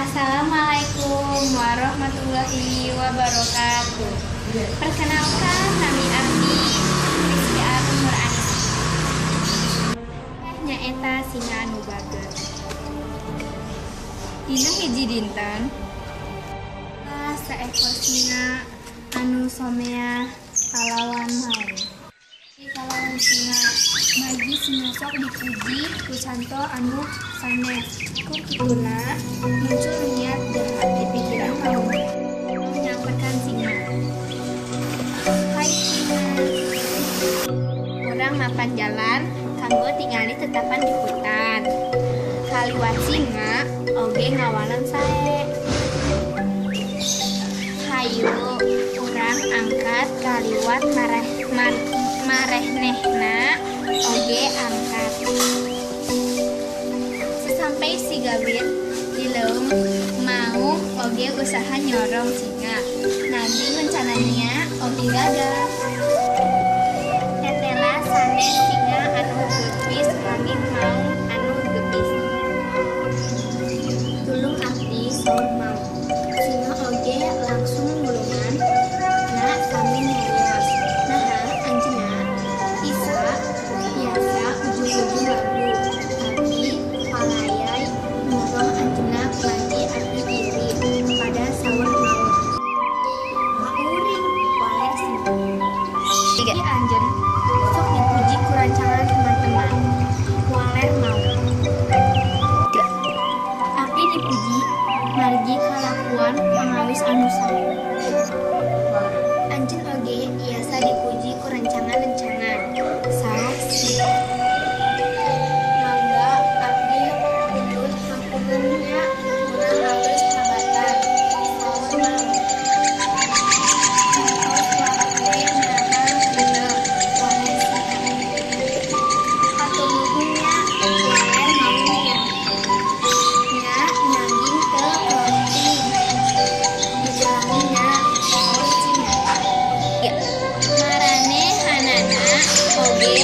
Assalamualaikum warahmatullahi wabarakatuh. Perkenalkan, nami abdi Rizky Arum Nur Anis. Nyaeta singa anu bager. Dina hiji dinten, saekor singa anu somea kalawan maung. Kalawan singa, margi singa sok dipuji ku santo anu sanes. Ku kituna muncul niat jahat di pikiran maung. Menyamperkan singa. "Hai, singa. Urang mapan jalan kanggo tingali tetapan di hutan." Kaliwat singa oge ngawalan sae. "Hayu urang angkat." Kaliwat marehnehna oge angkat. Sesampai si gawir di leuweung, maung oge usaha nyorong singa. Nanging rencananya oge gagal. Tetela sanes singa anu geuwis kanging maung anu geuwis. "Tulung abdi," saur maung. Singa oge langsung nulungan na sami nyarios, "Naha anjeunna isa biasa ujug-ujug lagu, abdi palayay nyuruh anjeunna margi abdi iri pada," saur maung. "Ka uring," waler singa. Tiga. "Anjeun sok dipuji ku rencangan teman-teman," waler maung. Tiga. "Abdi dipuji margi kalakuan pangawis anu sae. Anjeun oge biasa dipuji ku rencangan-rencangan," saur singa. "Mangga abdi pundut hapunten nya, urang alus habatan," saur maung. "Entos wae, naha henteu," waler singa. "Hatur nuhun nya," waler maung nya. "Nya, nanging teu penting dijalanina," saur singa. Tiga. Maranehanana oge